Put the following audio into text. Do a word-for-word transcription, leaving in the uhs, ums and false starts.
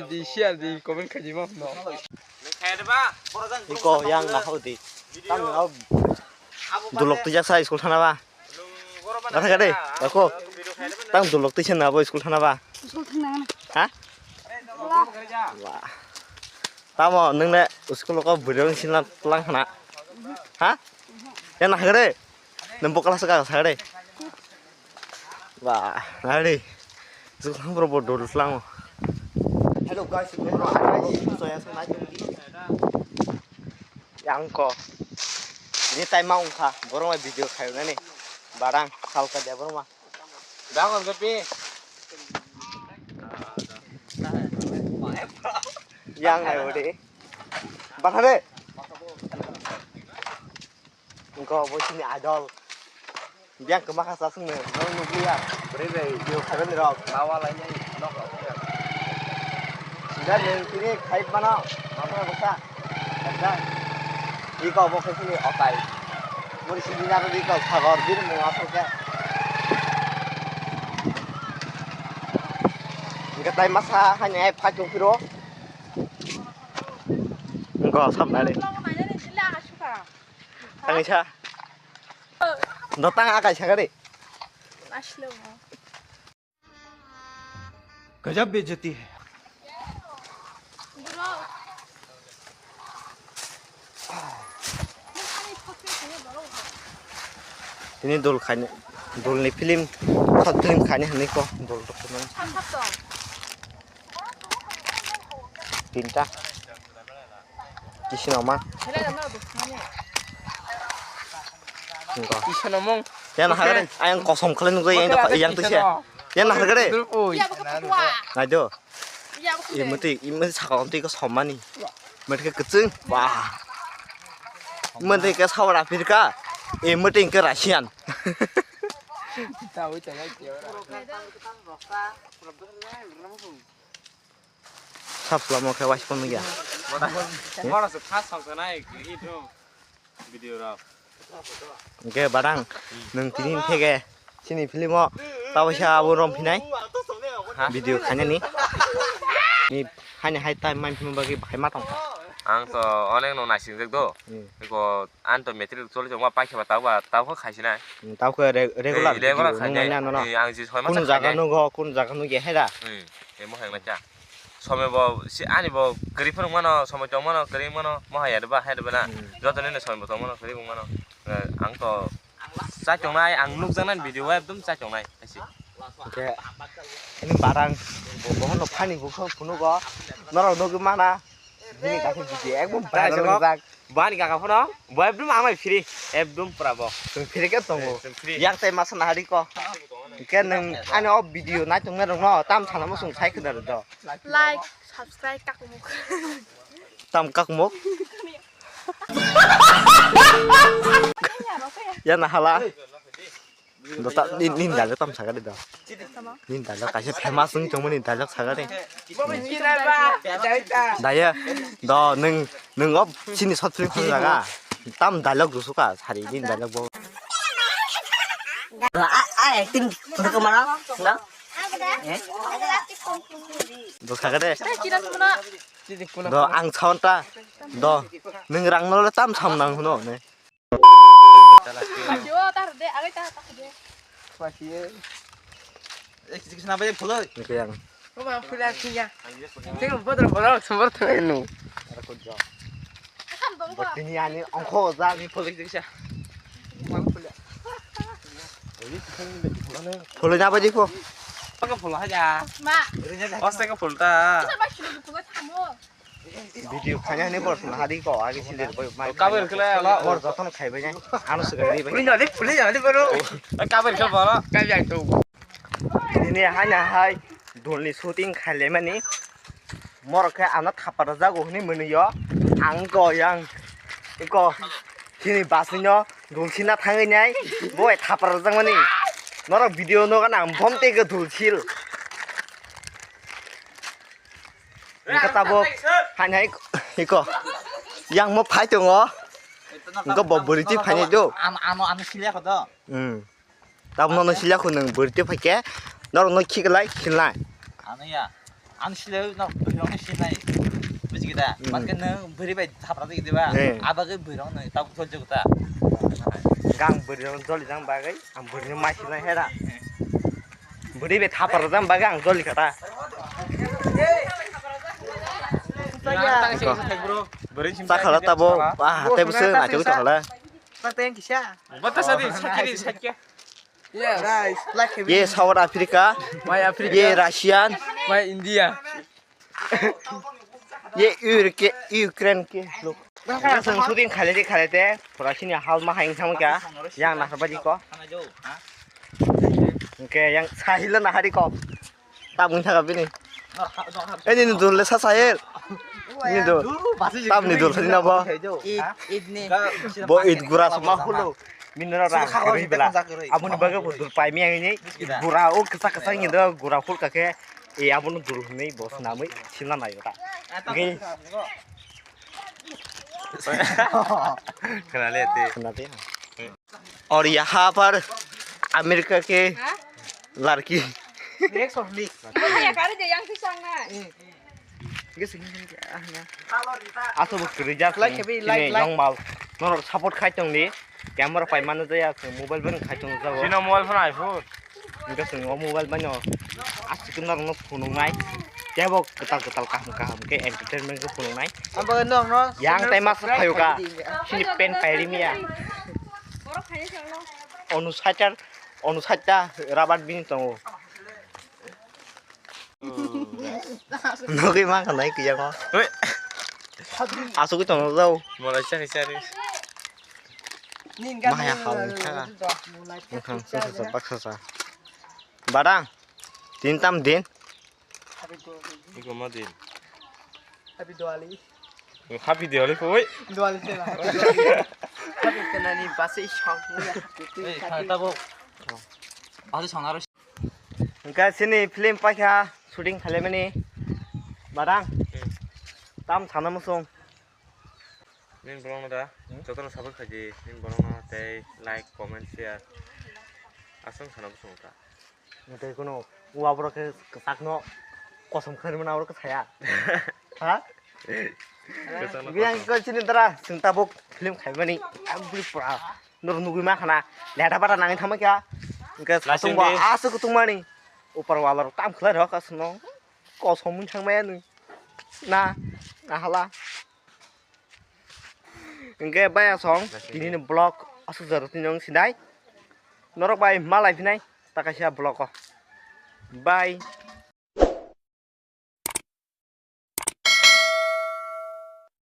Di share di comment khaidi ma no. Iko yang na hodi. Tang no dulok tijak sa school thana ba. Kata kade, ako. Tang dulok tisa na bo school thana ba. School thana. Ha? Wah. Tamo nung ne school ko bwrwi sina tlang khana. Ha? Ya na hagre. Nung bo class ka sagre. Ba, nari. School thang bro bo dol tlang. Hello guys, so ya so nai. Yang ko. Ini time ma ungkha, borok ma video khayo nani. Barang salka dia borok ma. Bangon ke pi. Yang ayo de. Bahare. Engko bo sini idol. Biang kema kha sa sung ne, no nukliya. Beri beri, yo khagan rok. Bawa lai nai, nok rok. Sida neng kiri khai mano, mano bosa. Iko bo khe sini otai. Muri sini naro di ko sagor bir mu asal ke. Engke tai masa hanya ai phai tong phiro. Engko sab nai. Tangisa. Dotang akai sagari. Gajab bejati hai. Tini dol khaini, dol ni film, short film khaini hinwi ko dol rok. Tinta. Kisi noma. Kisa nomong. Yang nahar gede, ayang kosom kalian nunggu yang yang tuh sih. Yang nahar gede. Naido. Imati, imati sakal nanti ke somani. Mati ke kecing, wah. Mati ke sawar Afrika. Imati ke Russian. Sab lama khe waisukma nukya. Mora se khas song sanai, kiri dong. Video rok. Hingke barang, nwng tini thege chini film o tabosa abo rom phinai. Ha? Video khainani. Ni haini hai time main film bagwi bahai ma tongkha. Ang to onek no naising jak do. Hmm. Eko Ani to matric choli tongma paikha ba tabuk ba tabuk khai sinai. Hmm, tabuk khe re-, regular Ei, regular video khai nung sinai. Manya no no. Ei, ang je soi masa Kunu jaga khai nai. Nugo, kunu jaga nugi hai da. Ei, ei, mo hai masa. Somoi bo si ani bo kwrwi phwrwng mano, somoi tong mano, kwrwi mano, mo hai ya ba, hai ba na. Hmm. Joto nini somoi bo tong mano, kwrwi wng mano. Eh, ang to chai tongnai, ang nukjaknai video o ekdom chai tongnai, hai se. Hingke ini barang bo, bohono phani bukho phunugo, norok nugwi mana. Bini kaki video ekdom viral wngjak. Bani kaka phano bo ekdom amai free, ekdom pura bo. Chwng free khe tongo. Chwng free. Yak tai masa nahari ko. Hingke nwng ani o video naitongnai rokno tam sana muchung sai khwna rwdo. Like, subscribe, kakmuk. Tam kakmuk. Ya nahala. Dota, ni, ni dialogue tam sagari do. Ni dialogue kaisa famous wng tongmani dialogue sagari. Daya, do, nwng, nwng o chini short film khung jaga. Tam dialogue dusuka, sari ni dialogue bo. A, a, acting, photo kamera, na? Do sagari. Do, ang sound ta. Do, nwng rang no tam sam nang huno, ne. Yo, tar de, agai ta, ta de. Pasi. Eh, kisi kisi nabai puloi. Nike yang. Mama pula siya. Tengok bodol bodol sumber tengah inu. Asam dong ba. Botini ani ongkho ja. Ni puloi kisi kisi. Mama pula. Ini sisang ni beti puloi na. Puloi na baji ko. Pakai puloi aja. Ma. Oste ka pulta. Kita bashi puloi tamo. Video khanya ni bor sung hari ko agi silir boy mai. Kabel kele ala. Bor joton khai bai nai. Ano sugai bai. Puli jali, puli jali boro. Kabel kele boro. Kabel tu. Ini hanya hai dol ni shooting khaile mani. Mor khe ano thapar jago hini mani yo. Ang ko yang. Ko hini basni no dol sina thangai nai. Boy thapar jak mani. Norok video no gana bom te ke dol sil. Engkhe tabuk hai hai iko yang mo phai tongo. Engkhe bo bwrwi twi phainai do. Ano ano ano silya kho do. Hmm. Tabuk nono silya kho nwng bwrwi twi phaikhe norok no khiklai khilnai. Ano ya. Ang sile no bwrwi rok no sinai. Bujigida. Hmm. Maske no bwrwi bai thapra di diba. Eh. Abagwi bwrwi rok no tau jol jogda. Gang bwrwi rok jol jang bagwi ang bwrwi no mai sinai hera. Bwrwi bai thapra jang bagwi ang jol kata. Sakhala tabo, ah, tebo se na tebo sakhala. Bata sadi sakiri sakya. Yes. Nice. Like him. Ye South Africa. My Africa. Ye Russian. My India. Ye Ur-, ke, Ukraine ke. Look. Ang shooting khalai de khalai de. Pura sini hal ma haing thang kya. Yang na ba di ko. Oke, yang sahil na hari ko. Tabung thaka bini. Eh, nini dul le sasa el. Nini dul. Tabni dul sadi na bo. Id, id ni. Bo id gura sama hulo. Minora ra kari bela. Aboni baga bo dul pai mi ang ni. Gura o kesa kesa ni do gura hul kake. E aboni dul ni bo sinamui simna nai ta. Oke. Khna le te. Khna te. और यहाँ पर अमेरिका के हाँ? लड़की। Next of next. Mama ya kari de yang pisang na. Aso bo kwrwi jak. Like, heavy, like, like. Yang mal. Norok support khai tong di. Camera pai mano jaya, mobile ban khai tong jago. Sino mobile phone iPhone. Hingke chwng o mobile bai no aswk norokno phunuknai, teibo kwtal kwtal kaham kaham khe entertainment khe phunuknai. Abo norokno yang tai mas phayo ka, sini pen pairi miya. Borok khaye chwngno. Onu saitar, onu saita rabar bini tongo. Nugui ma khanai kiyango. Oi. Asugui tongo jau. Malai chari chari. Maya hao ni kha. Mukhang sasa sa baksa sa. Badang. Din tam din. Iko ma din. Happy Diwali. Happy Diwali koi. Diwali sela. Happy kenani basi shong. Ei, kha tabuk. Basi shong aro. Hingke sini film paikha shooting khaimani. Badang. Hmm. Tam sana musung. Nini borokno da, hmm? Jotono support khaidi, nini borokno tei like, comment, share. Aswng sana musung ta. Tei kuno uaborok khe kwchakno kosom khaimani aborok khe saya. Ha? Kwchakno kosom. Biyang ko chini dara, chwng tabuk film khaimani. Ang bwrwi pura. Norok nugui ma khana, leta bata nangwi thangma kha. Hingke satung bo aswk kutung mani. Upar wala rok tam khlai rok aswkno. Kosom wng thangmaya nwi. Na, na hala. Hingke baya song, tini ni vlog aswk jora tini wng sinai. Norok bai malai phinai, ta kaisa vlog o. Bye.